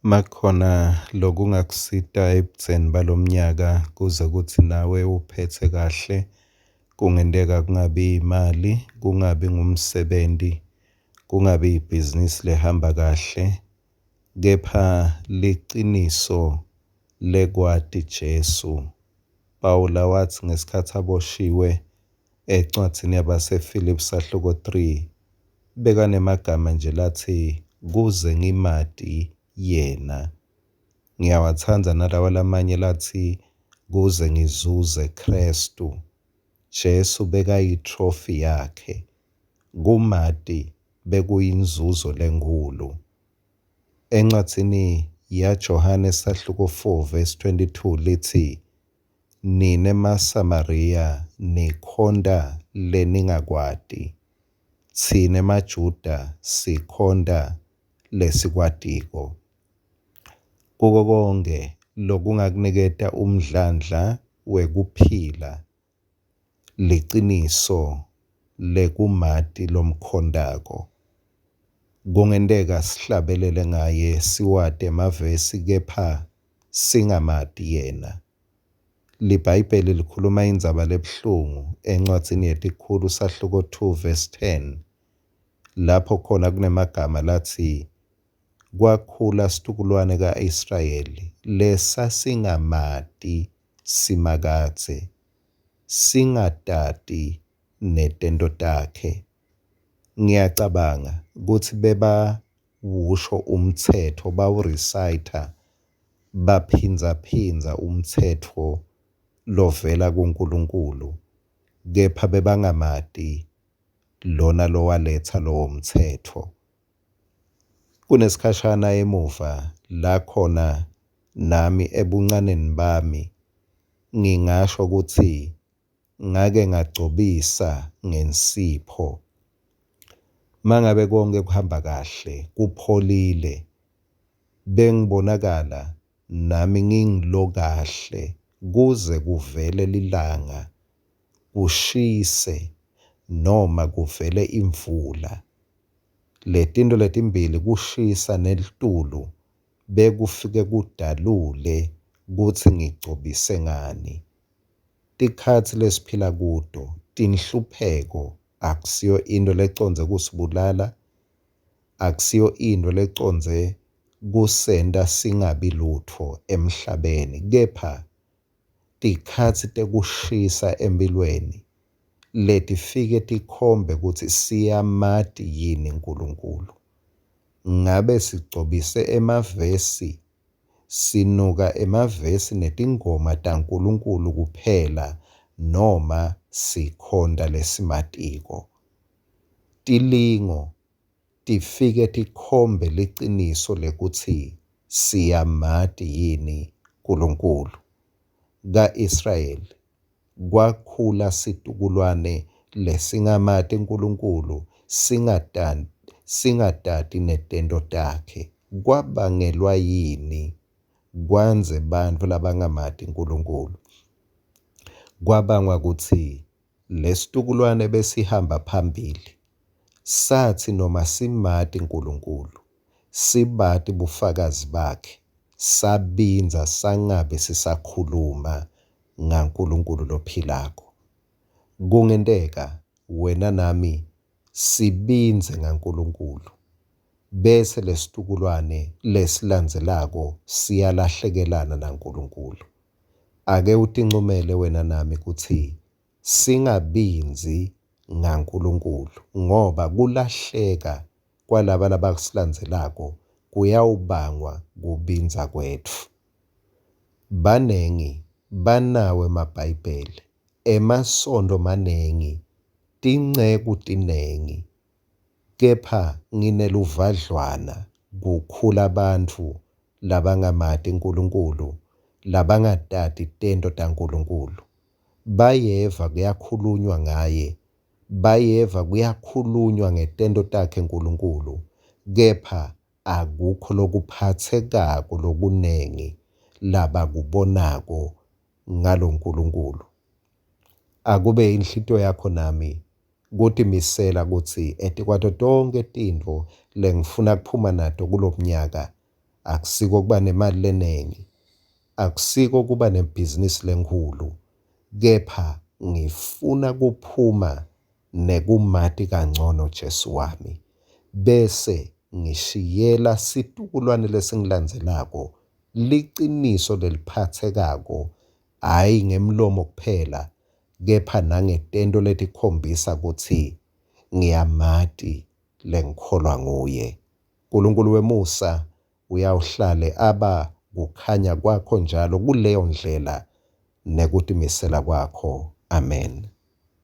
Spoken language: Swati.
Makukhona lokungakusita ebudzeni balomnyaka kuze kutsi nawe uphetse kahle, kungenteka kungabi yimali, kungabi ngumsebenti, kungabi yibhizinisi lehamba kahle, kepha liciniso lekwati Jesu. Pawula watsi ngesikhatsi aboshiwe encwadzini yabaseFilipi sahluko 3, bekanemagama nje latsi kuze ngimati yena. Ngiyawatsandza nalawa lamanye latsi kuze ngizuze Khristu. Jesu bekayi-trophy yakhe. Kumati bekuyinzuzo lenkhulu. Encwadzini yaJohane sahluko 4 verse 22 litsi, Nine maSamariya nikhonta leningakwati, tsine maJuda sikhonta lesikwatiko. Kuko konkhe lokungakuniketa umdlandla wekuphila, liciniso lekumati lomkhontako. Kungenteka sihlabelele ngaye siwati emavesi kepha singamati yena. LiBhayibheli likhuluma indzaba lebuhlungu encwadzini yeTikhulu sahluko 2 verse 10 lapho khona kunemagama latsi kwakhula situkulwane ka-Israyeli lesasingamati Simakadze, singatati netento takhe. Ngiyacabanga kutsi bebawusho umtsetfo bawurisayitha baphindzaphindza umtsetfo lovela kuNkulunkulu, kepha bebangamati lona lowaletsa lowo mtsetfo. Kunesikhashana emuva la khona nami ebuncaneni bami ngingasho kutsi ngake ngagcobisa ngensipho. Mangabe konke kuhamba kahle, kupholile, bengibonakala nami ngingilokahle kuze kuvele lilanga, kushise noma kuvele imvula. Letintfo letimbili kushisa nelitulu bekufike kudalule kutsi ngigcobise ngani. Tikhatsi lesiphila kuto, tinhlupheko akusiyo intfo lecondze kusibulala, akusiyo intfo lecondze kusenta singabi lutfo emhlabeni, kepha tikhatsi tekushisa emphilweni letifike tikhombe kutsi siyamati yini Nkulunkulu. Ngabe sigcobise emavesi, sinuka emavesi netingoma taNkulunkulu kuphela noma sikhonta lesimatiko. Tilingo tifike tikhombe liciniso lekutsi siyamati yini Nkulunkulu. Ka-Israyeli kwakhula situkulwane lesingamati Nkulunkulu singatati netento takhe. Kwabangelwa yini kwandze bantfu labangamati Nkulunkulu? Kwabangwa kutsi lesitukulwane besihamba phambili satsi noma simati Nkulunkulu, sibati bufakazi bakhe, sabindza sangabe sisakhuluma ngaNkulunkulu lophilako. Kungenteka wena nami sibindze ngaNkulunkulu bese lesitukulwane lesilandzelako siyalahlekelana naNkulunkulu. Ake utincumele wena nami kutsi singabindzi ngaNkulunkulu ngoba kulahleka kwalaba labakusilandzelako kuyawubangwa kubindza kwetfu. Banengi banawo emaBhayibheli, emasontfo manengi, tinceku tinengi, kepha ngineluvadlwana kukhula bantfu labangamati Nkulunkulu, labangatati tento taNkulunkulu. Bayeva kuyakhulunywa ngaye, bayeva kuyakhulunywa ngetento takhe Nkulunkulu, kepha akukho lokuphatsekako lokunengi labakubonako ngaloNkulunkulu. Akube inhlitiyo yakho nami kutimisela kutsi etikwato tonkhe tintfo lengifuna kuphuma nato kulomnyaka, Akusiko kuba nemali lenengi, akusiko kuba nebhizinisi lenkhulu, kepha ngifuna kuphuma nekumati kancono Jesu wami, bese ngishiyela situkulwane lesingilandzelako liciniso leliphatsekako, hhayi ngemlomo kuphela, kepha nangetento letikhombisa kutsi ngiyamati lengikholwa nguye. Nkulunkulu wemusa uyawuhlale aba kukhanya kwakho njalo kuleyo ndlela nekutimisela kwakho. Amen.